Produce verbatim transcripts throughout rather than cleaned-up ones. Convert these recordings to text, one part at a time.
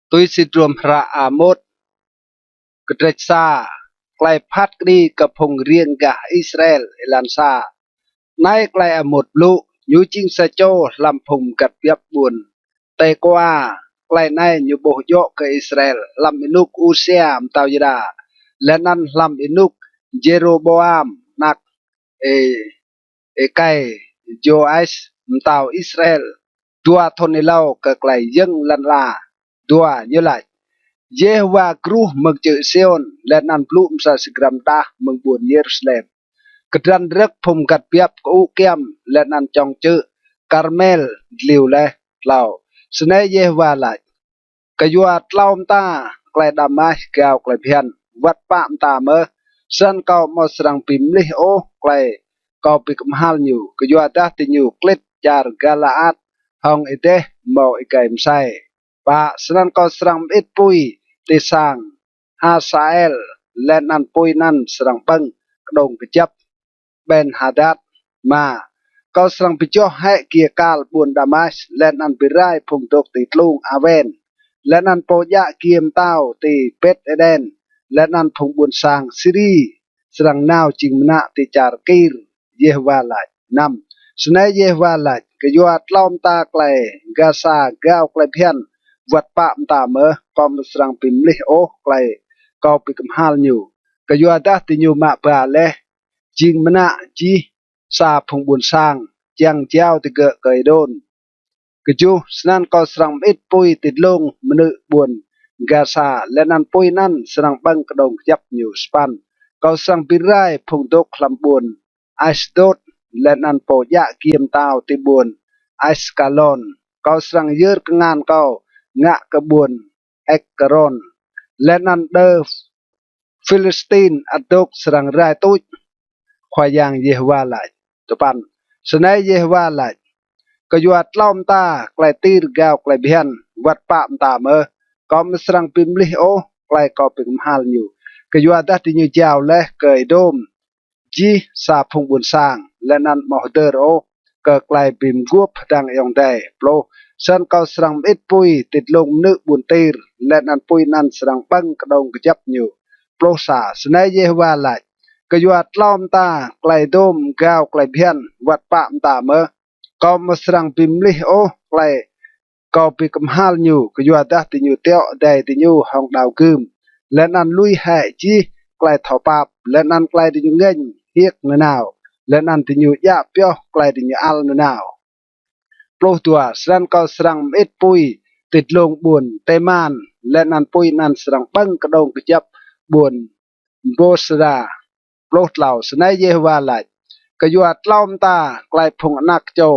Tui si hdruôm hră Amôt, kdrêč sa. Klei phat kđi kơ phung riêng gah Israel. Êlan sa. Anei klei Amôt blŭ, ñu jing sa čô hlăm phung mgăt biăp ƀuôn Têkôa. Klei anei ñu ƀuh djŏ kơ Israel hlăm ênuk Usia mtao Yuđa, leh anăn hlăm ênuk Jêrôbôam anak ê, êkei Jôas mtao Israel dua thŭn êlâo kơ klei yơ̆ng lăn ala. Dua, ñu lač: Yêhôwa gruh mơ̆ng čư̆ Siôn, leh anăn blŭ msĕ si grăm đah mơ̆ng ƀuôn Yêrusalem. Kdrăn rơ̆k phung mgăt biăp kơŭ kiăm, leh anăn čŏng čư̆ Karmel dliu leh. Tlâo. Snei Yêhôwa lač: Kyua tlâo mta klei Damas gao klei bhiăn, wăt pă mta mơh, snăn kâo amâo srăng bi mlih ôh klei kâo bi kmhal ñu, kyuadah diñu klĭt čar Galaat hŏng êdeh mâo êgei msei. Pă. Snăn kâo srăng mơĭt pui ti sang Hasael, leh anăn pui anăn srăng ƀơ̆ng kđông kjăp Ƀen-Hadat. Êma. Kâo srăng bi joh hĕ giê kal ƀuôn Damas, leh anăn bi rai phung dôk ti tlung Awen, leh anăn pô djă giê mtao ti Bet-Êđen, leh anăn phung ƀuôn sang Siri srăng nao jing mnă ti čar Kir, Yêhôwa lač. Năm. Snei Yêhôwa lač: Kyua tlâo mta klei Gasa gao klei bhiăn, wăt pă mta mơh, kâo amâo srăng bi mlih ôh klei kâo bi kmhal ñu, kyuadah diñu mă ba leh jing mnă jih sa phung ƀuôn sang, čiăng jao digơ̆ kơ Êđôm. Kjuh. Snăn kâo srăng mơĭt pui ti dlông mnư̆ ƀuôn Gasa, leh anăn pui anăn srăng ƀơ̆ng kđông kjăp ñu. Sa păn. Kâo srăng bi rai phung dôk hlăm ƀuôn Asdôt, leh anăn pô djă giê mtao ti ƀuôn Askalôn. Kâo srăng yơr kngan kâo ngă kơ ƀuôn Êkrôn, leh anăn đơ Philistin ăt dôk srăng rai tuč, Khua Yang Yêhôwa lač. Dua păn. Snei Yêhôwa lač: Kyua tlâo mta klei Tir gao klei bhiăn, wăt pă mta mơh, kâo amâo srăng bi mlih ôh klei kâo bi kmhal ñu, kyuadah diñu jao leh kơ Êđôm jih sa phung ƀuôn sang, leh anăn amâo hdơr ôh kơ klei bi mguôp hdơ̆ng ayŏng adei. Pluh. Snăn kâo srăng mơĭt pui ti dlông mnư̆ ƀuôn Tir, leh anăn pui anăn srăng ƀơ̆ng kđông kjăp ñu. Pluh sa. Snei Yêhôwa lač: Kyua tlâo mta klei Êđôm gao klei bhiăn, wăt pă mta mơh, kâo amâo srăng bi mlih ôh klei kâo bi kmhal ñu, kyuadah diñu tiŏ adei diñu hŏng đao gưm, leh anăn lui hĕ jih klei thâo pap, leh anăn klei diñu ngêñ hiêk nanao, leh anăn diñu djă pioh klei diñu ăl nanao. Pluh dua. Snăn kâo srăng mơĭt pui ti dlông ƀuôn Têman, leh anăn pui anăn srăng ƀơ̆ng kđông kjăp ƀuôn Bôsra. Pluh tlâo. Snei Yêhôwa lač: Kyua tlâo mta klei phung anak čô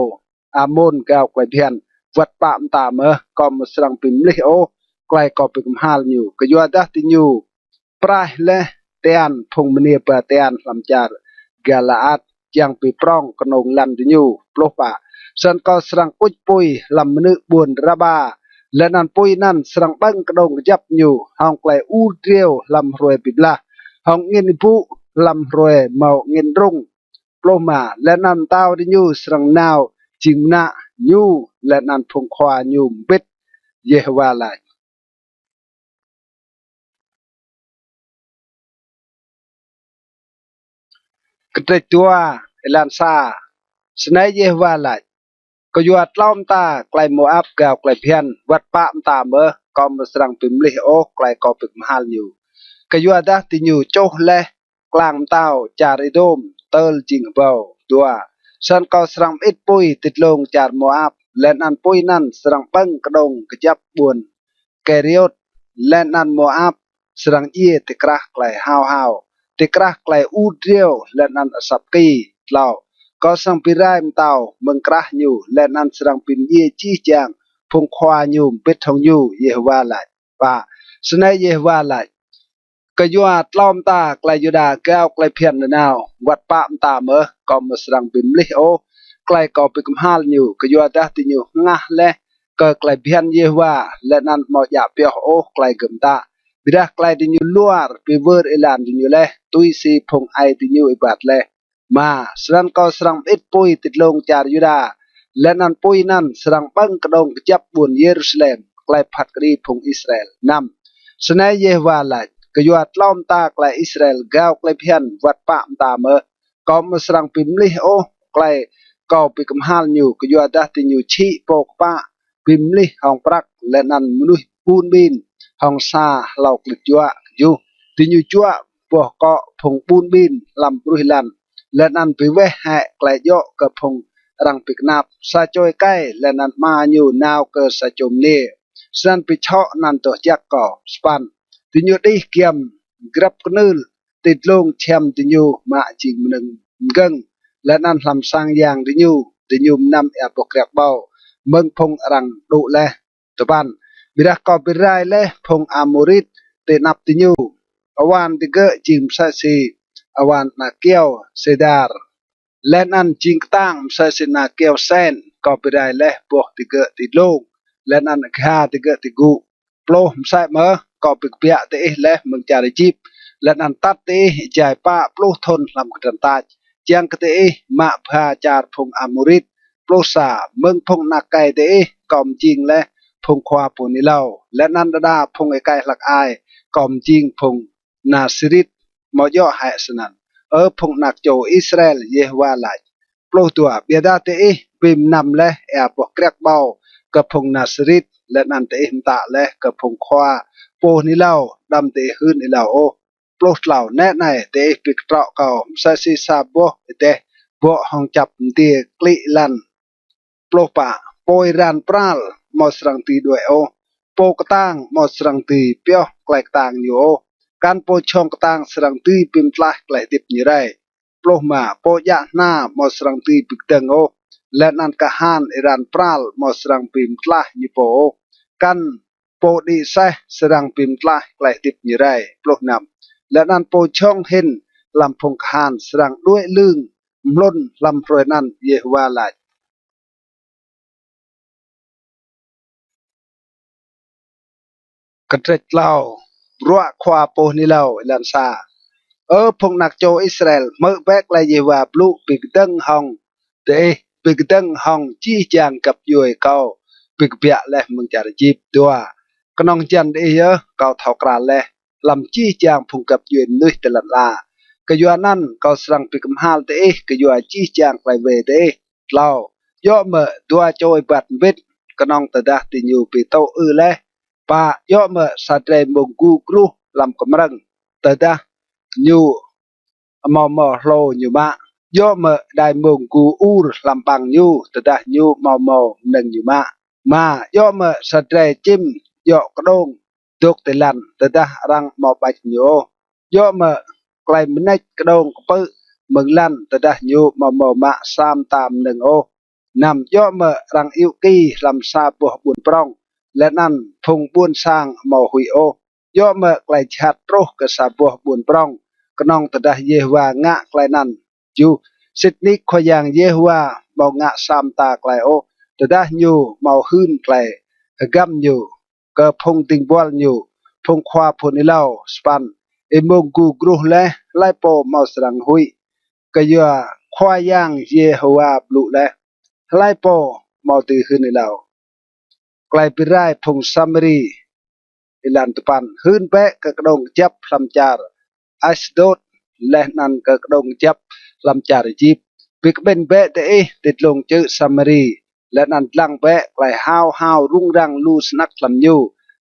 Amôn gao klei bhiăn, wăt pă mta mơh, kâo amâo srăng bi mlih ôh klei kâo bi kmhal ñu, kyuadah diñu praih leh tian phung mniê ba tian hlăm čar Galaat, čiăng bi prŏng knông lăn diñu. Pluh pă. Snăn kâo srăng kuč pui hlăm mnư̆ ƀuôn Raba, leh anăn pui anăn srăng ƀơ̆ng kđông kjăp ñu hŏng klei ur driâo hlăm hruê bi blah, hŏng angĭn êbŭ hlăm hruê mâo angĭn rŭng. Pluh êma. Leh anăn mtao diñu srăng nao jing mnă ñu, leh anăn phung khua ñu mbĭt, Yêhôwa lač. Kdrêč dua, êlan sa. Snei Yêhôwa lač: Kyua tlâo mta klei Môap gao klei bhiăn, wăt pă mta mơh, kâo amâo srăng bi mlih ôh klei kâo bi kmhal ñu, kyuadah diñu čuh leh klang mtao čar Êđôm tơl jing hbâo. Dua. Snăn kâo srăng mơĭt pui ti dlông čar Môap, leh anăn pui anăn srăng ƀơ̆ng kđông kjăp ƀuôn Kêriôt, leh anăn Môap srăng djiê ti krah klei hao hao, ti krah klei ur driâo leh anăn asăp ki. Tlâo. Kâo srăng bi rai mtao mơ̆ng krah ñu, leh anăn srăng bi mdjiê jih jang phung khua ñu mbĭt hŏng ñu, Yêhôwa lač. Pă. Snei Yêhôwa lač: Kyua tlâo mta klei Yuđa gao klei bhiăn nanao, wăt pă mta mơh, kâo amâo srăng bi mlih ôh klei kâo bi kmhal ñu, kyuadah diñu hngah leh kơ klei bhiăn Yêhôwa, leh anăn amâo djă pioh ôh klei gơ̆ mtă, ƀiădah klei diñu luar bi wơr êlan diñu leh, tui si phung aê diñu êbat leh. Êma. Snăn kâo srăng mơĭt pui ti dlông čar Yuđa, leh anăn pui anăn srăng ƀơ̆ng kđông kjăp ƀuôn Yêrusalem. klei phat kđi phung Israel. Năm. Snei Yêhôwa lač: Kyua tlâo mta klei Israel gao klei bhiăn wăt pă mta mơh, kâo amâo srăng bi mlih ôh klei kâo bi kmhal ñu, kyuadah diñu čhĭ pô kpă bi mlih hŏng prăk, leh anăn mnuih ƀun ƀin hŏng sa hlâo klĭt juă. Kjuh. Diñu juă boh kŏ phung ƀun ƀin hlăm ƀruih êlan, leh anăn bi weh hĕ klei djŏ kơ phung arăng bi knap. Sa čô êkei leh anăn ama ñu nao kơ sa čô mniê, snăn bi čhŏ anăn doh jăk kâo. Sa păn. Diñu đih giăm grăp knưl ti dlông čhiăm diñu mă jing mnơ̆ng mgơ̆ng, leh anăn hlăm sang yang diñu, diñu mnăm êa boh kriăk ƀâo mơ̆ng phung arăng đŭ leh. Dua păn. Ƀiădah kâo bi rai leh phung Amôrit ti anăp diñu, awan digơ̆ jing msĕ si awan ana kyâo sêdar, leh anăn jing ktang msĕ si ana kyâo sen. Kâo bi rai leh boh digơ̆ ti dlông, leh anăn agha digơ̆ ti gŭ. Pluh. Msĕ mơh kâo bi kbiă diih leh mơ̆ng čar Êjip, leh anăn atăt diih êjai pă pluh thŭn hlăm kdrăn tač, čiăng kơ diih mă bha čar phung Amôrit. Pluh sa. Mơ̆ng phung anak êkei diih kâo mjing leh phung khua pô hưn êlâo, leh anăn đa đa phung êkei hlăk ai kâo mjing phung Nasirit. Amâo djŏ hĕ snăn, Ơ phung anak čô Israel? Yêhôwa lač. Pluh dua. Ƀiădah diih bi mnăm leh êa boh kriăk ƀâo kơ phung Nasirit, leh anăn diih mtă leh kơ phung khua pô hưn êlâo, đăm diih hưn êlâo ôh. Pluh tlâo. Nĕ anei, diih bi ktrŏ kâo msĕ si sa boh êdeh bŏ hŏng čăp mdiê klĭ êlan. Pluh pă. Pô êran pral amâo srăng dưi đuĕ ôh, pô ktang amâo srăng dưi pioh klei ktang ñu ôh, kăn pô jhŏng ktang srăng dưi bi mtlaih klei hdĭp ñu rei. Pluh êma. Pô djă hna amâo srăng dưi bi kdơ̆ng ôh, leh anăn kahan êran pral amâo srăng bi mtlaih ñu pô ôh, kăn pô đĭ aseh srăng bi mtlaih klei hdĭp ñu rei. Pluh năm. Leh anăn pô jhŏng hĭn hlăm phung kahan srăng đuĕ lưng mhlŭn hlăm hruê anăn, Yêhôwa lač. Kdrêč tlâo. Bruă khua pô hưn êlâo. Êlan sa. Ơ phung anak čô Israel, hmư̆ bĕ klei Yêhôwa blŭ bi kdơ̆ng hŏng diih, bi kdơ̆ng hŏng jih jang găp djuê kâo bi kbiă leh mơ̆ng čar Êjip. Dua. Knŏng hjăn diih yơh kâo thâo kral leh hlăm jih jang phung găp djuê mnuih ti lăn ala. Kyuanăn kâo srăng bi kmhal diih kyua jih jang klei wê diih. Tlâo. Djŏ mơ̆ dua čô êbat mbĭt knŏng tơdah diñu bi tŭ ư leh? Pă. Djŏ mơ̆ sa drei mông gu gruh hlăm kmrơ̆ng tơdah ñu amâo mâo hlô ñu mă? Djŏ mơ̆ êđai mông gu ur hlăm ƀăng ñu tơdah ñu amâo mâo mnơ̆ng ñu mă? Êma. Djŏ mơ̆ sa drei čĭm djŏ kđông dôk ti lăn tơdah arăng amâo ƀač ñu ôh? Djŏ mơ̆ klei mnêč kđông kpư̆ mơ̆ng lăn tơdah ñu amâo mâo mă sa mta mnơ̆ng ôh? Năm. Djŏ mơ̆ arăng ayŭ ki hlăm sa boh ƀuôn prŏng, leh anăn phung ƀuôn sang amâo huĭ ôh? Djŏ mơ̆ klei jhat truh kơ sa boh ƀuôn prŏng knŏng tơdah Yêhôwa ngă klei anăn? Kjuh. Sĭt nik Khua Yang Yêhôwa amâo ngă sa mta klei ôh tơdah ñu amâo hưn klei hgăm ñu kơ phung dĭng buăl ñu, phung khua pô hưn êlâo. Sa păn. Êmông gu gruh leh, hlei pô amâo srăng huĭ kyua Khua Yang Yêhôwa blŭ leh? Hlei pô amâo dưi hưn êlâo? Klei bi rai phung Samari. Êlan dua păn. Hưn bĕ kơ kđông kjăp hlăm čar Asdôt, leh anăn kơ kđông kjăp hlăm čar Êjip. Bi kƀĭn bĕ diih ti dlông čư̆ Samari, leh anăn dlăng bĕ klei hao hao rŭng răng lu snăk hlăm ñu,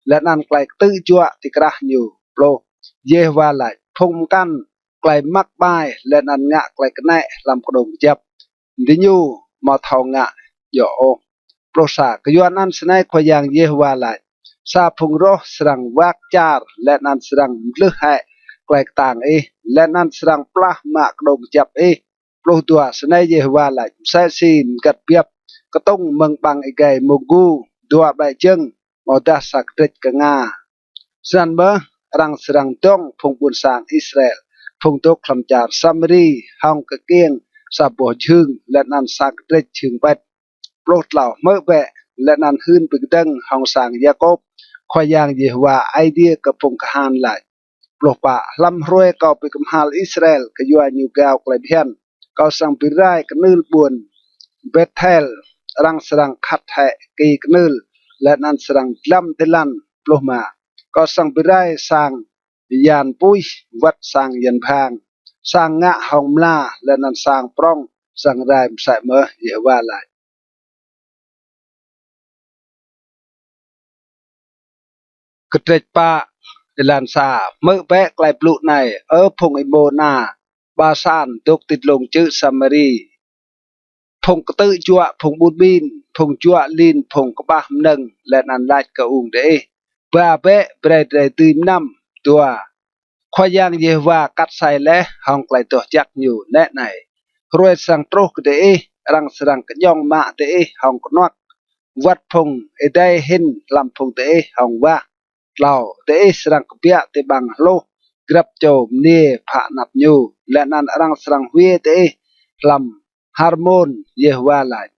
leh anăn klei ktư̆ juă ti krah ñu. Pluh. Yêhôwa lač: Phung mkăn klei măk ƀai leh anăn ngă klei knĕ hlăm kđông kjăp, diñu amâo thâo ngă djŏ ôh. Pluh sa. Kyuanăn snei Khua Yang Yêhôwa lač: Sa phung roh srăng wak čar leh anăn srăng mdlưh hĕ klei ktang ih, leh anăn srăng plah mă kđông kjăp ih. Pluh dua. Snei Yêhôwa lač: Msĕ si mgăt biăp ktŭng mơ̆ng ƀăng êgei mông gu dua ƀĕ jơ̆ng amâodah sa kdrêč knga, snăn mơh arăng srăng dŏng phung ƀuôn sang Israel, phung dôk hlăm čar Samari, hŏng kkiêng sa boh jhưng leh anăn sa kdrêč jhưng pĭt. Pluh tlâo. Hmư̆ bĕ, leh anăn hưn bi kdơ̆ng hŏng sang Yakôp, Khua Yang Yêhôwa Aê Diê kơ phung kahan lač: Pluh pă. Hlăm hruê kâo bi kmhal Israel kyua ñu gao klei bhiăn, kâo srăng bi rai knưl ƀuôn Bêthel, arăng srăng khăt hĕ ki knưl leh anăn srăng dlăm ti lăn. Pluh êma. Kâo srăng bi rai sang yan puih wăt sang yan bhang, sang ngă hŏng mla leh anăn sang prŏng srăng rai msĕ mơh, Yêhôwa lač. Kdrêč pă, êlan sa. Hmư̆ bĕ klei blŭ anei, Ơ phung êmô ana Basan dôk ti dlông čư̆ Samari, phung ktư̆ juă phung ƀun ƀin, phung juă lin phung kƀah mnơ̆ng, leh anăn lač kơ ung diih, Ba bĕ, brei drei dưi mnăm. Dua. Khua Yang Yêhôwa kat asei leh hŏng klei doh jăk ñu nĕ anei: Hruê srăng truh kơ diih, arăng srăng kñŏng mă diih hŏng knuăk, wăt phung êdei hĭn hlăm phung diih hŏng wah. Tlâo. Diih srăng kbiă ti ƀăng hluh grăp čô mniê phă anăp ñu, leh anăn arăng srăng hwiê diih hlăm Harmôn, Yêhôwa lač.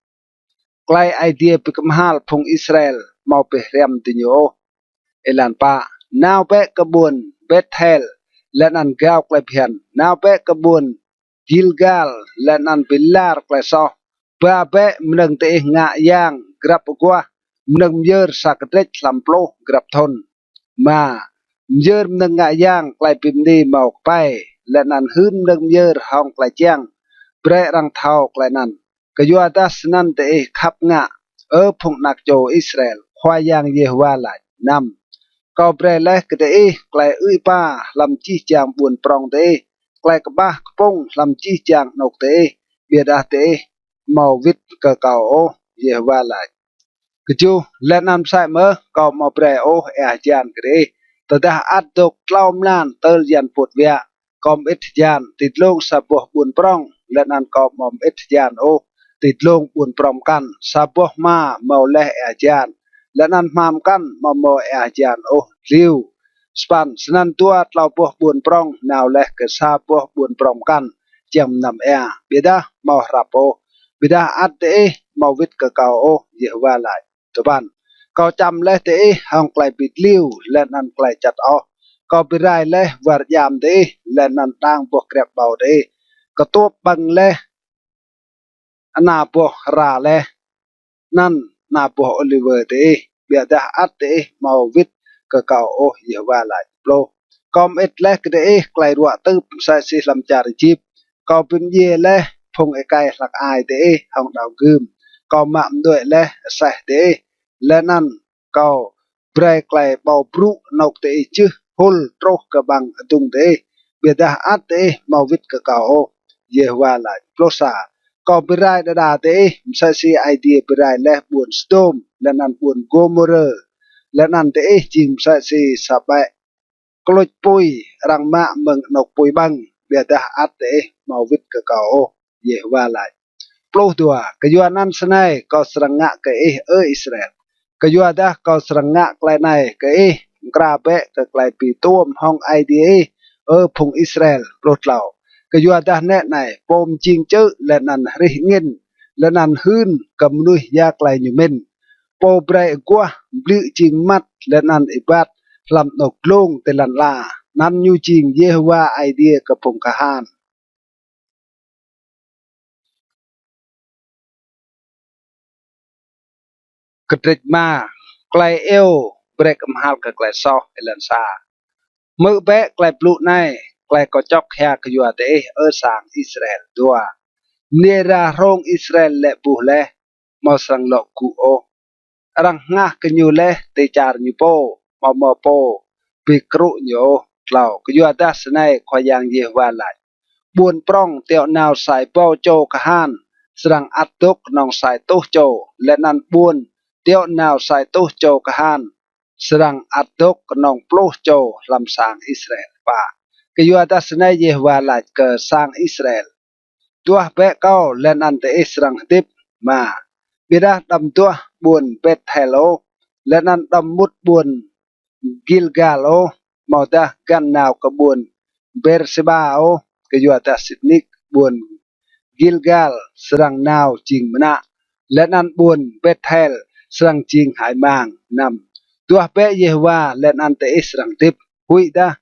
Klei Aê Diê bi kmhal phung Israel amâo bi hriăm diñu ôh. Êlan pă. Nao bĕ kơ ƀuôn Bêthel leh anăn gao klei bhiăn. Nao bĕ kơ ƀuôn Gilgal leh anăn bi lar klei soh. Ba bĕ mnơ̆ng diih ngă yang grăp aguah, mnơ̆ng myơr sa kdrêč hlăm pluh grăp thŭn. Êma. Myơr mnơ̆ng ngă yang klei bi mni mâo kpei, leh anăn hưn mnơ̆ng myơr hŏng klei čiăng, brei arăng thâo klei anăn. Kyuadah snăn diih khăp ngă, Ơ phung anak čô Israel, Khua Yang Yêhôwa lač. Năm. Kâo brei leh kơ diih klei ư̆ êpa hlăm jih jang ƀuôn prŏng diih, klei kƀah kpŭng hlăm jih jang anôk diih, ƀiădah diih amâo wĭt kơ kâo ôh, Yêhôwa lač. Kjuh. Leh anăn msĕ mơh kâo amâo brei ôh êa hjan kơ diih, tơdah ăt dôk tlâo mlan tơl yan puôt wiă. Kâo mơĭt hjan ti dlông sa boh ƀuôn prŏng, leh anăn kâo amâo mơĭt hjan ôh ti dlông ƀuôn prŏng mkăn. Sa boh hma mâo leh êa hjan, leh anăn hma mkăn amâo mâo êa hjan ôh dliu. Sa păn. Snăn dua tlâo boh ƀuôn prŏng nao leh kơ sa boh ƀuôn prŏng mkăn čiăng mnăm êa, ƀiădah amâo hrăp ôh. Ƀiădah ăt diih amâo wĭt kơ kâo ôh, Yêhôwa lač. Dua păn. Kâo čăm leh diih hŏng klei bi dliu leh anăn klei čăt oh. Kâo bi rai leh war djam diih leh anăn đang boh kriăk ƀâo diih. Ktuôp ƀơ̆ng leh ana boh hra leh anăn ana boh ôliwơ diih, ƀiădah ăt diih amâo wĭt kơ kâo ôh, Yêhôwa lač. Pluh. Kâo mơĭt leh kơ diih klei ruă tưp msĕ si hlăm čar Êjip. Kâo bi mdjiê leh phung êkei hlăk ai diih hŏng đao gưm. Kâo mă mđuĕ leh aseh diih, leh anăn kâo brei klei ƀâo brŭ anôk diih jưh hŭl truh kơ ƀăng adŭng diih, ƀiădah ăt diih amâo wĭt kơ kâo ôh, Yêhôwa lač. Pluh sa. Kâo bi rai đa đa diih msĕ si Aê Diê bi rai leh ƀuôn Sôdôm leh anăn ƀuôn Gômôrơ, leh anăn diih jing msĕ si sa ƀĕ kluč pui arăng mă mơ̆ng anôk pui ƀơ̆ng, ƀiădah ăt diih amâo wĭt kơ kâo ôh, Yêhôwa lač. Pluh dua. Kyuanăn snei kâo srăng ngă kơ ih, Ơ Israel, kyuadah kâo srăng ngă klei anei kơ ih: Mkra bĕ kơ klei bi tuôm hŏng Aê Diê ih, Ơ phung Israel. Pluh tlâo. Kyuadah nĕ anei, pô mjing čư̆ leh anăn hrih angĭn, leh anăn hưn kơ mnuih ya klei ñu mĭn, pô brei aguah, bliư̆ jing mmăt, leh anăn êbat hlăm anôk dlông ti lăn ala, anăn ñu jing Yêhôwa Aê Diê kơ phung kahan. Kdrêč êma. Klei iêu brei kmhal kơ klei soh. Êlan sa. Hmư̆ bĕ klei blŭ anei, klei kâo čŏk hia kyua diih, Ơ sang Israel. Dua. Mniê êra hrông Israel lĕ buh leh, amâo srăng lŏ gŭ ôh. Arăng hngah kơ ñu leh ti čar ñu pô, amâo mâo pô bi kơrŭ ñu ôh. Tlâo. Kyuadah snei Khua Yang Yêhôwa lač: Ƀuôn prŏng tiŏ nao sa êbâo čô kahan srăng ăt dôk knŏng sa êtuh čô, leh anăn ƀuôn tiŏ nao sa êtuh čô kahan srăng ăt dôk knŏng pluh čô hlăm sang Israel. Pă. Kyuadah snei Yêhôwa lač kơ sang Israel: Duah bĕ kâo, leh anăn diih srăng hdĭp. Êma. Ƀiădah đăm duah ƀuôn Bêthel ôh, leh anăn đăm mŭt ƀuôn Gilgal ôh, amâodah găn nao kơ ƀuôn Bêrsêba ôh, kyuadah sĭt nik ƀuôn Gilgal srăng nao jing mnă, leh anăn ƀuôn Bêthel srăng jing hơăi mang. Năm. Duah bĕ Yêhôwa, leh anăn diih srăng hdĭp, huĭdah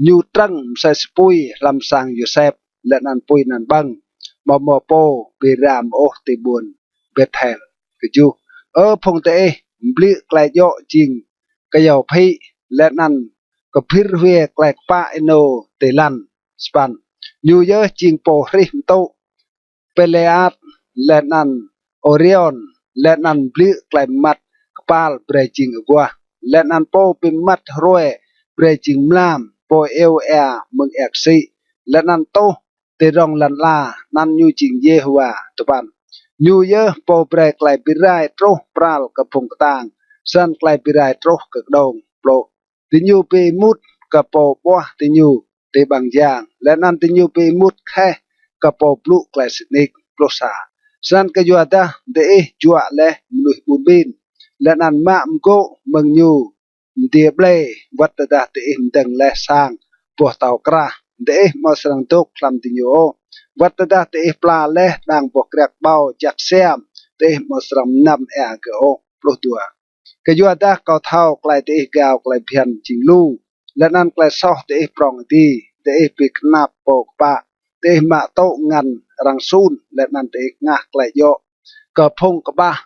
ñu trơ̆ng msĕ si pui hlăm sang Yôsep, leh anăn pui anăn ƀơ̆ng, amâo mâo pô bi ram ôh ti ƀuôn Bêthel. Kjuh. Ơ phung diih mbliư̆ klei djŏ jing kyâo phĭ, leh anăn kbhĭr hwiê klei kpă ênô ti lăn. Sa păn. Ñu yơh jing pô hrih mtŭ Pêlêat leh anăn Ôriôn, leh anăn mbliư̆ klei mmăt kpal brei jing aguah, leh anăn pô bi mmăt hruê brei jing mlam, pô iêu êa mơ̆ng êa ksĭ, leh anăn tuh ti rŏng lăn ala, anăn ñu jing Yêhôwa. Dua păn. Ñu yơh pô brei klei bi rai truh pral kơ phung ktang, snăn klei bi rai truh kơ kđông. Pluh. Diñu bi êmut kơ pô ƀuah diñu ti ƀăng jang, leh anăn diñu bi êmut kheh kơ pô blŭ klei sĭt nik. Pluh sa. Snăn kyuadah diih juă leh mnuih ƀun ƀin, leh anăn mă mgô̆ mơ̆ng ñu mdiê ƀlê, wăt tơdah diih mdơ̆ng leh sang boh tâo krah, diih amâo srăng dôk hlăm diñu ôh. Wăt tơdah diih pla leh đang boh kriăk ƀâo jăk siam, diih amâo srăng mnăm êa gơ̆ ôh. Pluh dua. Kyuadah kâo thâo klei diih gao klei bhiăn jing lu, leh anăn klei soh diih prŏng êdi. Diih bi knap pô kpă, diih mă tŭ ngăn arăng sun, leh anăn diih hngah klei djŏ kơ phung kƀah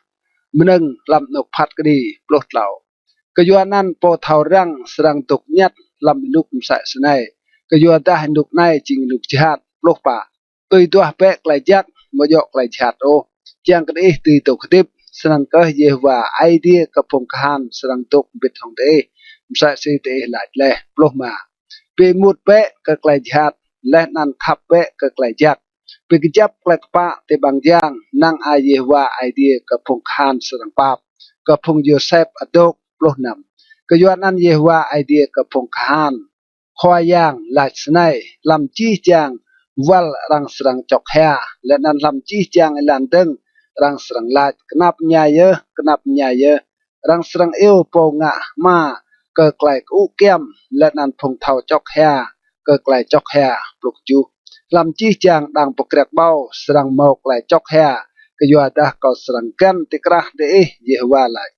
mnơ̆ng hlăm anôk phat kđi. Pluh tlâo. Kyuanăn pô thâo răng srăng dôk ñăt hlăm ênuk msĕ snei, kyuadah ênuk anei jing ênuk jhat. Pluh pă. Tui duah bĕ klei jăk, amâo djŏ klei jhat ôh, čiăng kơ diih dưi dôk hdĭp. Snăn kơh Yêhôwa Aê Diê kơ phung kahan srăng dôk mbĭt hŏng diih, msĕ si diih lač leh. Pluh êma. Bi êmut bĕ kơ klei jhat, leh anăn khăp bĕ kơ klei jăk. Bi kjăp klei kpă ti ƀăng jang, năng ai Yêhôwa Aê Diê kơ phung kahan srăng pap kơ phung Yôsep adôk. Pluh năm. Kyuanăn Yêhôwa Aê Diê kơ phung kahan Khua Yang lač snei: Hlăm jih jang wăl arăng srăng čŏk hia, leh anăn hlăm jih jang êlan dơ̆ng arăng srăng lač: Knap mñai yơh, knap mñai yơh. Arăng srăng iêu pô ngă hma kơ klei kơŭ kyăm, leh anăn phung thâo čŏk hia kơ klei čŏk hia. Pluh kjuh. Hlăm jih jang đang boh kriăk ƀâo srăng mâo klei čŏk hia, kyuadah kâo srăng găn ti krah diih, Yêhôwa lač.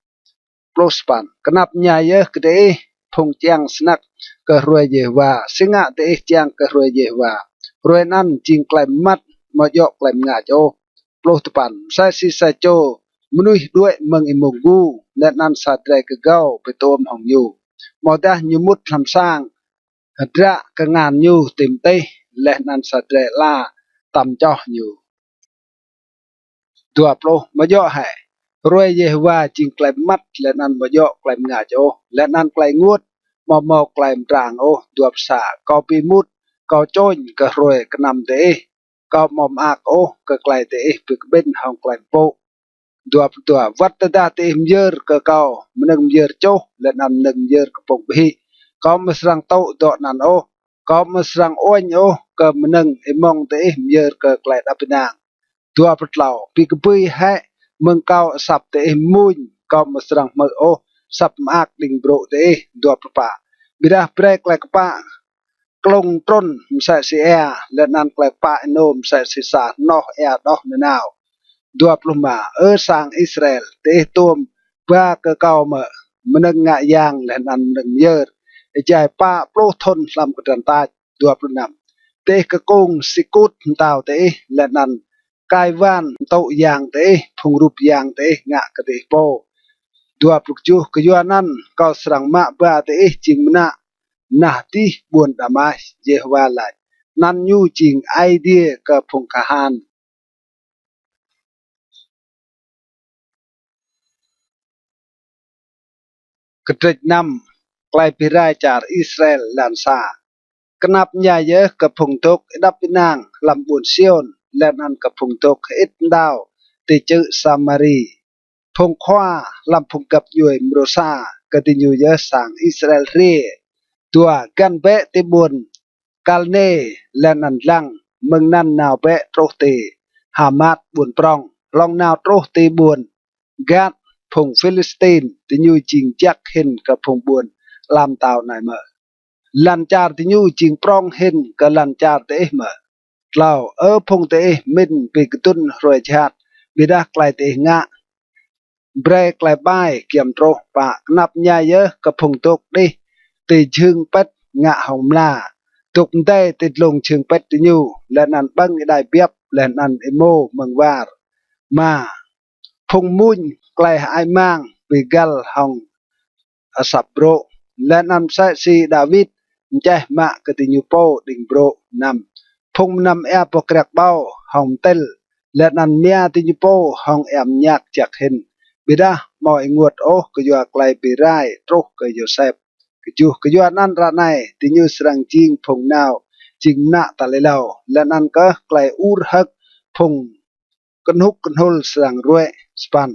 Pluh sa păn. Knap mñai yơh kơ diih phung čiăng snăk kơ hruê Yêhôwa. Si ngă diih čiăng kơ hruê Yêhôwa? Hruê anăn jing klei mmăt, amâo djŏ klei mngač ôh. Pluh dua păn. Msĕ si sa čô mnuih đuĕ mơ̆ng êmông gu, leh anăn sa drei kgâo bi tuôm hŏng ñu, amâodah ñu mŭt hlăm sang, hdră kngan ñu ti mtih, leh anăn sa drei ala tăm čoh ñu. Dua pluh. Amâo djŏ hĕ hruê Yêhôwa jing klei mmăt leh anăn amâo djŏ klei mngač ôh, leh anăn klei ênguôt amâo mâo klei mtrang ôh? Dua pluh sa. Kâo bi êmut, kâo čôñ kơ hruê knăm diih, kâo amâo mơak ôh kơ klei diih bi kƀĭn hŏng klei mpŭ. Dua pluh dua. Wăt tơdah diih myơr kơ kâo mnơ̆ng myơr čuh leh anăn mnơ̆ng myơr kpŭng ƀhĭ, kâo amâo srăng tŭ dŏ anăn ôh. Kâo amâo srăng uêñ ôh kơ mnơ̆ng êmŏng diih myơr kơ klei êđăp ênang. Dua pluh tlâo. Bi kbưi hĕ mơ̆ng kâo asăp diih mmuñ, kâo amâo srăng hmư̆ ôh asăp mơak đĭng brô̆ diih. Dua pluh pă. Ƀiădah brei klei kpă klŭng trŭn msĕ si êa, leh anăn klei kpă ênô msĕ si sa hnoh êa đoh nanao. Dua pluh êma. Ơ sang Israel, diih tuôm ba kơ kâo mơ̆ mnơ̆ng ngă yang leh anăn mnơ̆ng myơr êjai pă pluh thŭn hlăm kdrăn tač? Dua pluh năm. Diih kkung Sikut mtao diih, leh anăn Kaiwan mtŭ yang diih, phung rup yang diih ngă kơ diih pô. Dua pluh kjuh. Kyuanăn kâo srăng mă ba diih jing mnă nah dih ƀuôn Damas, Yêhôwa lač, anăn ñu jing Aê Diê kơ phung kahan. Kdrêč năm. Klei bi rai čar Israel. Êlan sa. Knap mñai yơh kơ phung dôk êđăp ênang hlăm ƀuôn Siôn, leh anăn kơ phung dôk hơĭt mđao ti čư̆ Samari. Phung khua hlăm phung găp djuê mrô sa, kơ diñu yơh sang Israel hriê. Dua. Găn bĕ ti ƀuôn Kalnê leh anăn dlăng, mơ̆ng anăn nao bĕ truh ti Hamat ƀuôn prŏng, hlŏng nao truh ti ƀuôn Gat phung Philistin. Diñu jing jăk hĭn kơ phung ƀuôn ala mtao anei mơ̆? Lăn čar diñu jing prŏng hĭn kơ lăn čar diih mơ̆? Tlâo. Ơ phung diih mĭn bi kdŭn hruê jhat, ƀiădah klei diih ngă brei klei ƀai giăm truh. Pă. Knap mñai yơh kơ phung dôk đih ti jhưng pĭt ngă hŏng mla, dôk mdei ti dlông jhưng pĭt diñu, leh anăn ƀơ̆ng êđai biăp leh anăn êmô mơ̆ng war. Êma. Phung mmuñ klei hơăi mang bi găl hŏng asăp brô̆, leh anăn msĕ si Đawit mčeh mă kơ diñu pô đĭng brô̆. Năm. Phung mnăm êa boh kriăk ƀâo hŏng mtĭl, leh anăn mia diñu pô hŏng êa mñak jăk hĭn, ƀiădah amâo ênguôt ôh kyua klei bi rai truh kơ Yôsep. Kjuh. Kyuanăn ară anei diñu srăng jing phung nao jing mnă tal êlâo, leh anăn kơh klei ur hơ̆k phung knhŭk knhŭl srăng ruê̆. Sa păn.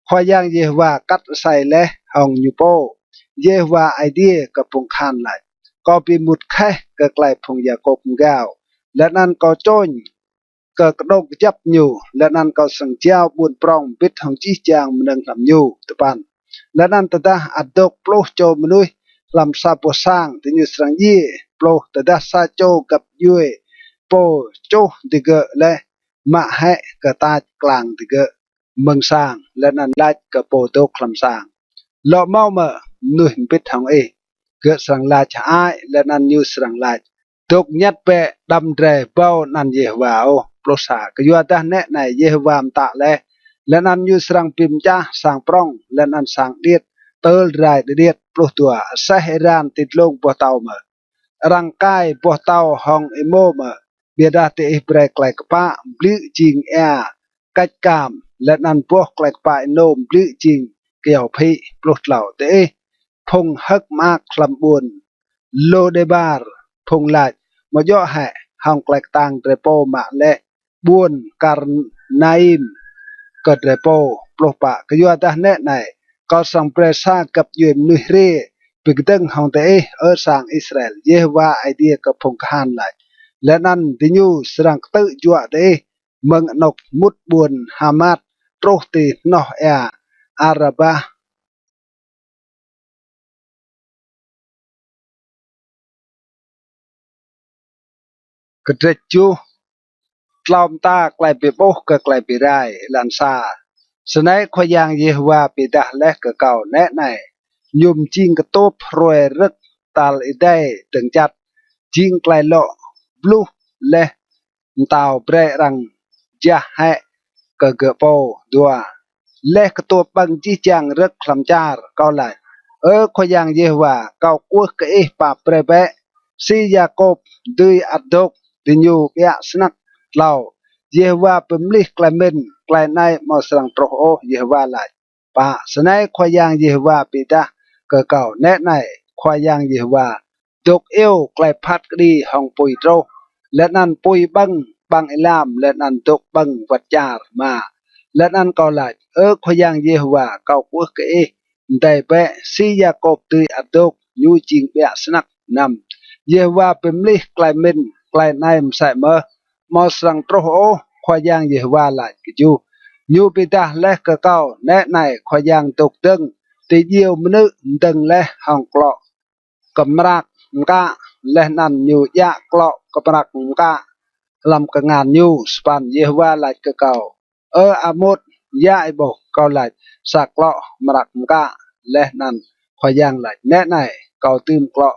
Khua Yang Yêhôwa kat asei leh hŏng ñu pô. Yêhôwa Aê Diê kơ phung kahan lač: Kâo bi êmut kheh kơ klei phung Yakôp mgao, leh anăn kâo čôñ kơ kđông kjăp ñu, leh anăn kâo srăng jao ƀuôn prŏng mbĭt hŏng jih jang mnơ̆ng hlăm ñu. Dua păn. Leh anăn tơdah ăt dôk pluh čô mnuih hlăm sa boh sang, diñu srăng djiê pluh. Tơdah sa čô găp djuê pô čuh digơ̆ leh, mă hĕ kơ tač klang digơ̆ mơ̆ng sang, leh anăn lač kơ pô dôk hlăm sang: Lŏ mâo mơ̆ mnuih mbĭt hŏng ih? Gơ̆ srăng lač: Hơăi. Leh anăn ñu srăng lač: Dôk ñăt bĕ, đăm drei ƀâo anăn Yêhôwa ôh. Pluh sa. Kyuadah nĕ anei, Yêhôwa mtă leh, leh anăn ñu srăng bi mčah sang prŏng leh anăn sang điêt tơl rai điêt. Pluh dua. Aseh êran ti dlông boh tâo mơ̆? Arăng kai boh tâo hŏng êmô mơ̆? Ƀiădah diih brei klei kpă mbliư̆ jing êa kač kam, leh anăn boh klei kpă ênô mbliư̆ jing kyâo phĭ. Pluh tlâo. Diih phung hơ̆k mơak hlăm ƀuôn Lôdêbar, phung lač: Amâo djŏ hĕ hŏng klei ktang drei pô mă leh ƀuôn Karnaim kơ drei pô? Pluh pă. Kyuadah nĕ anei, kâo srăng brei sa găp djuê mnuih hriê bi kdơ̆ng hŏng diih, Ơ sang Israel, Yêhôwa Aê Diê kơ phung kahan lač, leh anăn diñu srăng ktư̆ juă diih mơ̆ng anôk mŭt ƀuôn Hamat truh ti hnoh êa Arabah. Kdrêč kjuh. Tlâo mta klei bi ƀuh kơ klei bi rai. Êlan sa. Snei Khua Yang Yêhôwa bi êdah leh kơ kâo: Nĕ anei, ñu mjing ktuôp hruê rơ̆k tal êdei dơ̆ng čăt, jing klei lŏ bluh leh mtao brei arăng jah hĕ kơ gơ̆ pô. Dua. Leh ktuôp ƀơ̆ng jih jang rơ̆k hlăm čar, kâo lač: Ơ Khua Yang Yêhôwa, kâo kwưh kơ ih pap brei bĕ, si Yakôp dưi ăt dôk, diñu ƀiă snăk. Tlâo. Yêhôwa bi mlih klei mĭn: Klei anei amâo srăng truh ôh, Yêhôwa lač. Pă. Snei Khua Yang Yêhôwa bi êdah kơ kâo: Nĕ anei, Khua Yang Yêhôwa dôk iêu klei phat kđi hŏng pui truh, leh anăn pui ƀơ̆ng ƀăng êlam, leh anăn dôk ƀơ̆ng wăt čar. Êma. Leh anăn kâo lač: Ơ Khua Yang Yêhôwa, kâo kwưh kơ ih, mdei bĕ, si Yakôp dưi ăt dôk, ñu jing ƀiă snăk. Năm. Yêhôwa bi mlih klei mĭn: Klei anei msĕ mơh amâo srăng truh ôh, Khua Yang Yêhôwa lač. Kjuh. Ñu bi êdah leh kơ kâo: Nĕ anei, Khua Yang dôk dơ̆ng ti djiêu mnư̆ mdơ̆ng leh hŏng klŏ kmrak mkă, leh anăn ñu djă klŏ kmrak mkă hlăm kngan ñu. Sa păn. Yêhôwa lač kơ kâo: Ơ Amôt, ya ih ƀuh? Kâo lač: Sa klŏ kmrak mkă. Leh anăn Khua Yang lač: Nĕ anei, kâo dưm klŏ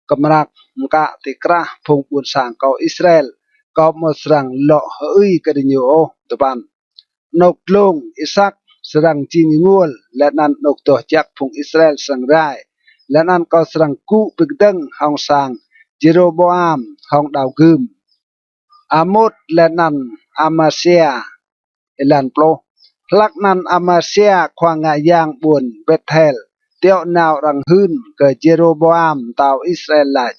kmrak mkă ti krah phung ƀuôn sang kâo Israel, kâo amâo srăng lŏ hơưi kơ diñu ôh. Dua păn. Anôk dlông Isak srăng jing ênguôl, leh anăn anôk doh jăk phung Israel srăng rai, leh anăn kâo srăng gŭ bi kdơ̆ng hŏng sang Jêrôbôam hŏng đao gưm. Amôt leh anăn Amasia. Êlan pluh. Hlăk anăn Amasia khua ngă yang ƀuôn Bêthel tiŏ nao arăng hưn kơ Jêrôbôam mtao Israel lač: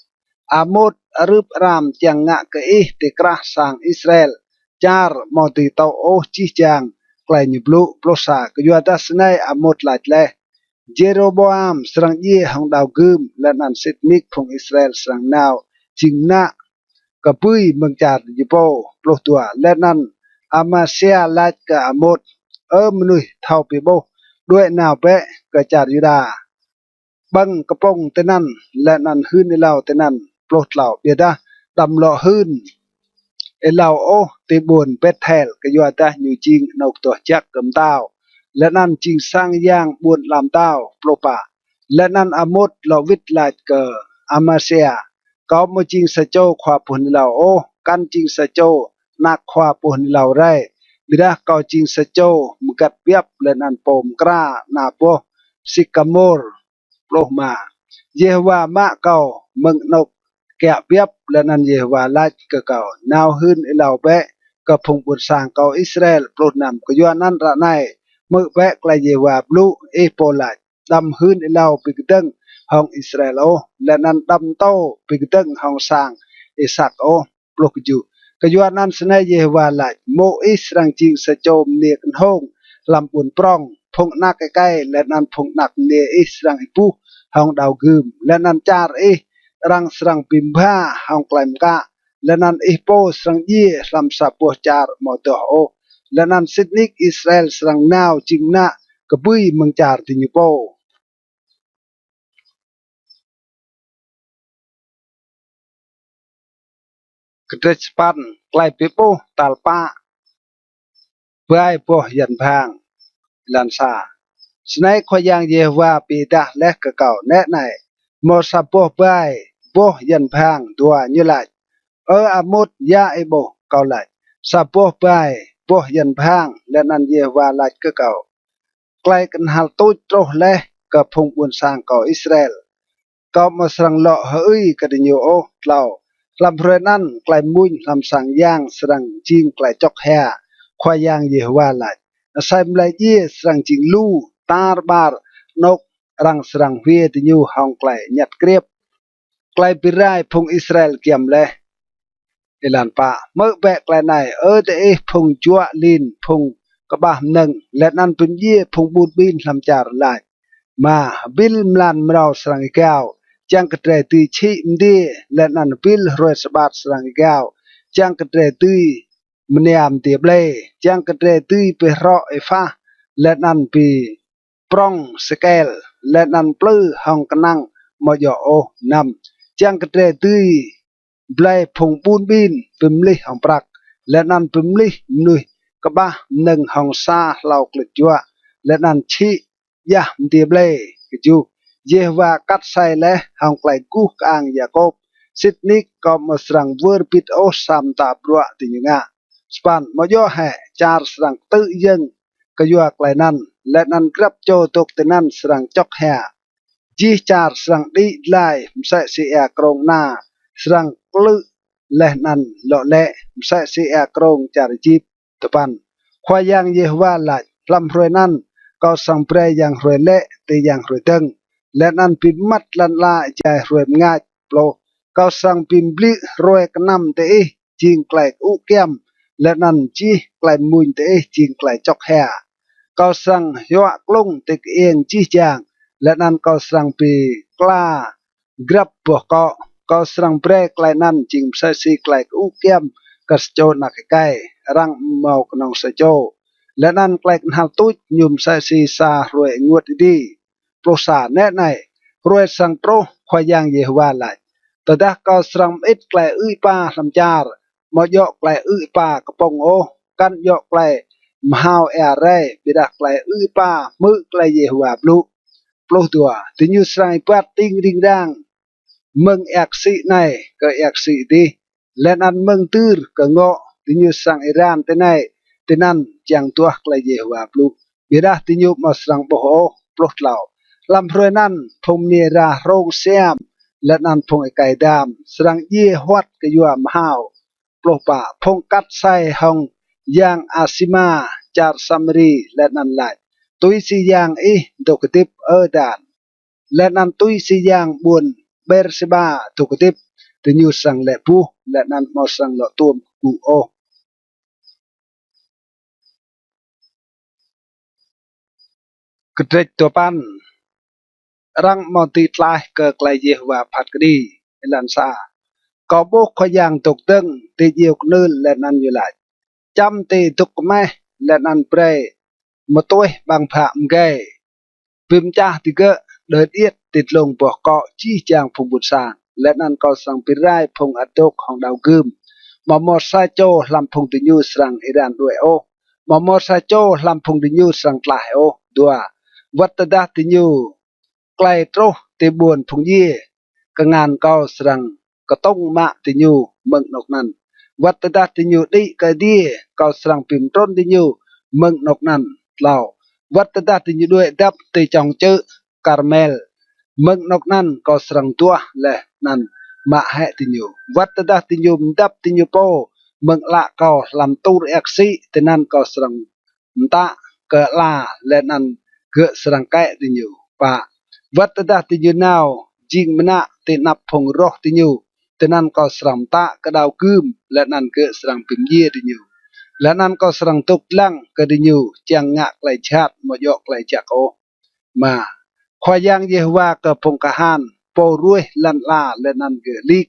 Amôt arưp aram čiăng ngă kơ ih ti krah sang Israel čar amâo dưi tŭ ôh jih jang klei ñu blŭ. Pluh sa. Kyuadah snei Amôt lač leh: Jêrôbôam srăng djiê hŏng đao gưm, leh anăn sĭt nik phung Israel srăng nao jing mnă kbưi mơ̆ng čar diñu pô. Pluh dua. Leh anăn Amasia lač kơ Amôt: Ơ mnuih thâo bi ƀuh, đuĕ nao bĕ kơ čar Yuđa, ƀơ̆ng kpŭng tinăn, leh anăn hưn êlâo tinăn. Pluh tlâo. Ƀiădah đăm lŏ hưn êlâo ôh ti ƀuôn Bêthel, kyuadah ñu jing anôk doh jăk kơ mtao, leh anăn jing sang yang ƀuôn ala mtao. Pluh pă. Leh anăn Amôt lŏ wĭt lač kơ Amasia: Kâo amâo jing sa čô khua pô hưn êlâo ôh, kăn jing sa čô anak khua pô hưn êlâo rei. ƀiădah kâo jing sa čô mgăt biăp leh anăn pô mkra ana boh sikamôr. Pluh êma. Yêhôwa mă kâo mơ̆ng anôk kiă biăp, leh anăn Yêhôwa lač kơ kâo: Nao hưn êlâo bĕ kơ phung ƀuôn sang kâo Israel. Pluh năm. Kyuanăn ară anei hmư̆ bĕ klei Yêhôwa blŭ, ih pô lač: Đăm hưn êlâo bi kdơ̆ng hŏng Israel ôh, leh anăn đăm mtô bi kdơ̆ng hŏng sang Isak ôh. Pluh kjuh. Kyuanăn snei Yêhôwa lač: Mô̆ ih srăng jing sa čô mniê knhông hlăm ƀuôn prŏng, phung anak êkei leh anăn phung anak mniê ih srăng êbuh hŏng đao gưm, leh anăn čar ih arăng srăng bi mbha hŏng klei mkă, leh anăn ih pô srăng djiê hlăm sa boh čar amâo doh ôh, leh anăn sĭt nik Israel srăng nao jing mnă kbưi mơ̆ng čar diñu pô. Kdrêč sa păn. Klei bi ƀuh tal pă bai boh yan bhang. Êlan sa. Snei Khua Yang Yêhôwa bi êdah leh kơ kâo: Nĕ anei, mâo sa boh bai boh yan bhang. Dua. Ñu lač: Ơ Amôt, ya ih ƀuh? Kâo lač: Sa boh bai boh yan bhang. Leh anăn Yêhôwa lač kơ kâo: Klei knhal tuč truh leh kơ phung ƀuôn sang kâo Israel. Kâo amâo srăng lŏ hơưi kơ diñu ôh. Tlâo. Hlăm hruê anăn klei mmuñ hlăm sang yang srăng jing klei čŏk hia. Khua Yang Yêhôwa lač: Asei mlei djiê srăng jing lu, tar ƀar anôk arăng srăng hwiê diñu hŏng klei ñăt kriêp. Klei bi rai phung Israel giăm leh. Êlan pă. Hmư̆ bĕ klei anei, Ơ diih phung juă lin, phung kƀah mnơ̆ng, leh anăn bi mdjiê phung ƀun ƀin hlăm čar lač: Êma, hbĭl mlan mrâo srăng êgao, čiăng kơ drei dưi čhĭ mdiê, leh anăn hbĭl hruê sabat srăng êgao, čiăng kơ drei dưi mnia mdiê ƀlê, čiăng kơ drei dưi bi hrŏ êphah, leh anăn bi prŏng sêkel, leh anăn mplư hŏng knăng amâo djŏ ôh. Năm. Čiăng kơ drei dưi blei phung ƀun ƀin bi mlih hŏng prăk, leh anăn bi mlih mnuih kƀah mnơ̆ng hŏng sa hlâo klĭt juă, leh anăn čhĭ djah mdiê ƀlê. Kjuh. Yêhôwa kat asei leh hŏng klei guh kơang Yakôp: Sĭt nik kâo amâo srăng wơr bĭt ôh sa mta bruă diñu ngă. Sa păn. Amâo djŏ hĕ čar srăng ktư̆ yơ̆ng kyua klei anăn, leh anăn grăp čô dôk tinăn srăng čŏk hia? Jih čar srăng đĭ dlai msĕ si êa krông ana srăng klư̆ leh anăn lŏ lĕ, msĕ si êa krông čar Êjip. Dua păn. Khua Yang Yêhôwa lač: Hlăm hruê anăn kâo srăng brei yang hruê lĕ ti yang hruê dơ̆ng, leh anăn bi mmăt lăn ala êjai hruê mngač. Pluh. Kâo srăng bi mbliư̆ hruê knăm diih jing klei kơŭ kyăm, leh anăn jih klei mmuñ diih jing klei čŏk hia. Kâo srăng hyuă klŭng ti kơiêng jih jang, leh anăn kâo srăng bi kla grăp boh kŏ. Kâo srăng brei klei anăn jing msĕ si klei kơŭ kyăm kơ sa čô anak êkei, arăng mâo knŏng sa čô, leh anăn klei knhal tuč ñu msĕ si sa hruê ênguôt êdi. Pluh sa. Nĕ anei, hruê srăng truh, Khua Yang Yêhôwa lač, tơdah kâo srăng mơĭt klei ư̆ êpa hlăm čar, amâo djŏ klei ư̆ êpa kpŭng ôh, kăn djŏ klei mhao êa rei, ƀiădah klei ư̆ êpa hmư̆ klei Yêhôwa blŭ. Pluh dua. Diñu srăng êbat tĭng ring rang mơ̆ng êa ksĭ anei kơ êa ksĭ adih, leh anăn mơ̆ng dưr kơ ngŏ. Diñu srăng êran tinei tinăn čiăng duah klei Yêhôwa blŭ, ƀiădah diñu amâo srăng ƀuh ôh. Pluh tlâo. Hlăm hruê anăn phung mniê êra hrông siam leh anăn phung êkei dam srăng djiê huăt kyua mhao. Pluh pă. Phung kat asei hŏng yang Asima čar Samari leh anăn lač: Tui si yang ih dôk hdĭp, Ơ Dan, leh anăn tui si yang ƀuôn Bêrsêba dôk hdĭp, diñu srăng lĕ buh leh anăn amâo srăng lŏ tuôm kgŭ ôh. Kdrêč dua păn. Arăng amâo dưi tlaih kơ klei Yêhôwa phat kđi. Êlan sa. Kâo ƀuh Khua Yang dôk dơ̆ng ti djiêu knưl leh anăn ñu lač: Čăm ti dŭk kmeh leh anăn brei mtuih ƀăng bhă mgei, bi mčah digơ̆ đơ điêt ti dlông boh kŏ jih jang phung ƀuôn sang, leh anăn kâo srăng bi rai phung ăt dôk hŏng đao gưm. Amâo mâo sa čô hlăm phung diñu srăng êran đuĕ ôh, amâo mâo sa čô hlăm phung diñu srăng tlaih ôh. Dua. Wăt tơdah diñu klei truh ti ƀuôn phung djiê, kngan kâo srăng ktŭng mă diñu mơ̆ng anôk anăn. Wăt tơdah diñu đĭ kơ adiê, kâo srăng bi mtrŭn diñu mơ̆ng anôk anăn. Tlâo. Wăt tơdah diñu đuĕ dăp ti čŏng čư̆ Karmel, mơ̆ng anôk anăn kâo srăng duah leh anăn mă hĕ diñu. Wăt tơdah diñu mdăp diñu pô mơ̆ng ală kâo hlăm tur êa ksĭ, tinăn kâo srăng mtă kơ ala, leh anăn gơ̆ srăng kĕ diñu. Pă. Wăt tơdah diñu nao jing mnă ti anăp phung roh diñu, tinăn kâo srăng mtă kơ đao gưm, leh anăn gơ̆ srăng bi mdjiê diñu. Leh anăn kâo srăng dôk dlăng kơ diñu čiăng ngă klei jhat, amâo djŏ klei jăk ôh. Êma. Khua Yang Yêhôwa kơ phung kahan, pô ruêh lăn ala leh anăn gơ̆ lik,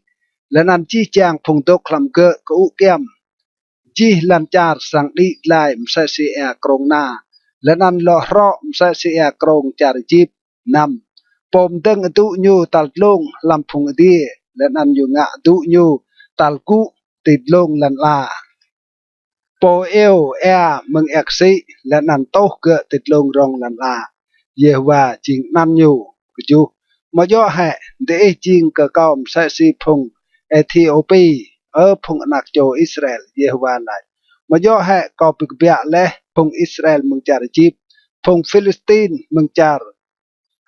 leh anăn jih jang phung dôk hlăm gơ̆ kơŭ kyăm. Jih lăn čar srăng đĭ dlai msĕ si êa krông na, leh anăn lŏ hrŏ msĕ si êa krông čar Êjip. Năm. Pô mdơ̆ng adŭ ñu tal dlông hlăm phung adiê, leh anăn ñu ngă adŭ ñu tal gŭ ti dlông lăn ala. Pô iêu êa mơ̆ng êa ksĭ, leh anăn tuh gơ̆ ti dlông rŏng lăn ala. Yêhôwa jing anăn ñu. Kjuh. Amâo djŏ hĕ diih jing kơ kâo msĕ si phung Êthiôpi, Ơ phung anak čô Israel? Yêhôwa lač. Amâo djŏ hĕ kâo bi kbiă leh phung Israel mơ̆ng čar Êjip, phung Philistin mơ̆ng čar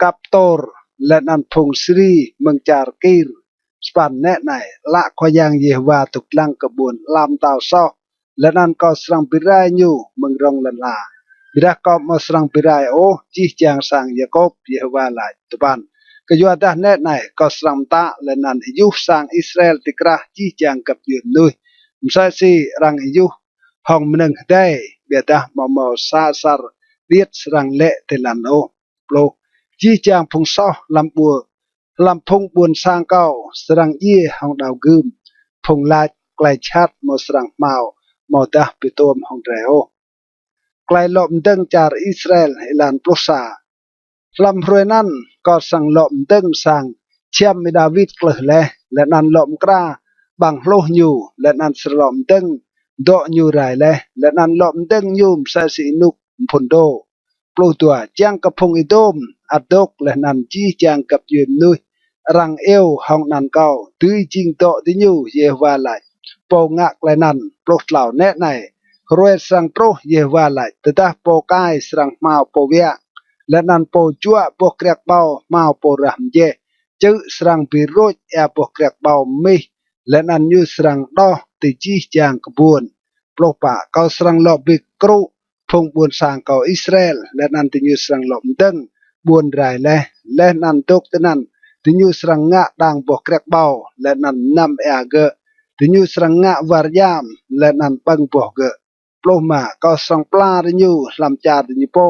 Kaptor, leh anăn phung Siri mơ̆ng čar Kir? Sa păn. Nĕ anei, ală Khua Yang Yêhôwa dôk dlăng kơ ƀuôn ala mtao soh, leh anăn kâo srăng bi rai ñu mơ̆ng rŏng lăn ala, ƀiădah kâo amâo srăng bi rai ôh jih jang sang Yakôp, Yêhôwa lač. Dua păn. Kyuadah nĕ anei, kâo srăng mtă leh anăn êyuh sang Israel ti krah jih jang găp djuê mnuih, msĕ si arăng êyuh hŏng mnơ̆ng hdei, ƀiădah amâo mâo sa asăr điêt srăng lĕ ti lăn ôh. Pluh. Jih jang phung soh hlăm ƀuôn, hlăm phung ƀuôn sang kâo srăng djiê hŏng đao gưm. Phung lač klei jhat amâo srăng hmao, amâodah bi tuôm hŏng drei ôh. Klei lŏ mdơ̆ng čar Israel. Êlan pluh sa. Hlăm hruê anăn kâo srăng lŏ mdơ̆ng sang čhiăm Y-Đawit klưh leh, leh anăn lŏ mkra ƀăng hluh ñu, leh anăn srăng lŏ mdơ̆ng dŏ ñu rai leh, leh anăn lŏ mdơ̆ng ñu msĕ si ênuk mphŭn dô. Pluh dua. Čiăng kơ phung Êđôm ăt dôk, leh anăn jih jang găp djuê mnuih arăng iêu hŏng anăn kâo dưi jing dŏ diñu, Yêhôwa lač, pô ngă klei anăn. Pluh tlâo. Nĕ anei, hruê srăng truh, Yêhôwa lač, tơdah pô kai srăng hmao pô wiă, leh anăn pô juă boh kriăk ƀâo hmao pô rah mjeh. Čư̆ srăng bi rôč êa boh kriăk ƀâo mmih, leh anăn ñu srăng đoh ti jih jang kbuôn. Pluh pă. Kâo srăng lŏ bi kơrŭ phung ƀuôn sang kâo Israel, leh anăn diñu srăng lŏ mdơ̆ng ƀuôn rai leh, leh anăn dôk tinăn. Diñu srăng ngă đang boh kriăk ƀâo, leh anăn mnăm êa gơ̆. Diñu srăng ngă war djam, leh anăn ƀơ̆ng boh gơ̆. Pluh êma. Kâo srăng pla diñu hlăm čar diñu pô,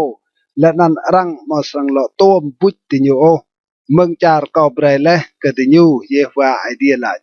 leh anăn arăng amâo srăng lŏ tuôm buč diñu ôh mơ̆ng čar kâo brei leh kơ diñu, Yêhôwa Aê Diê lač.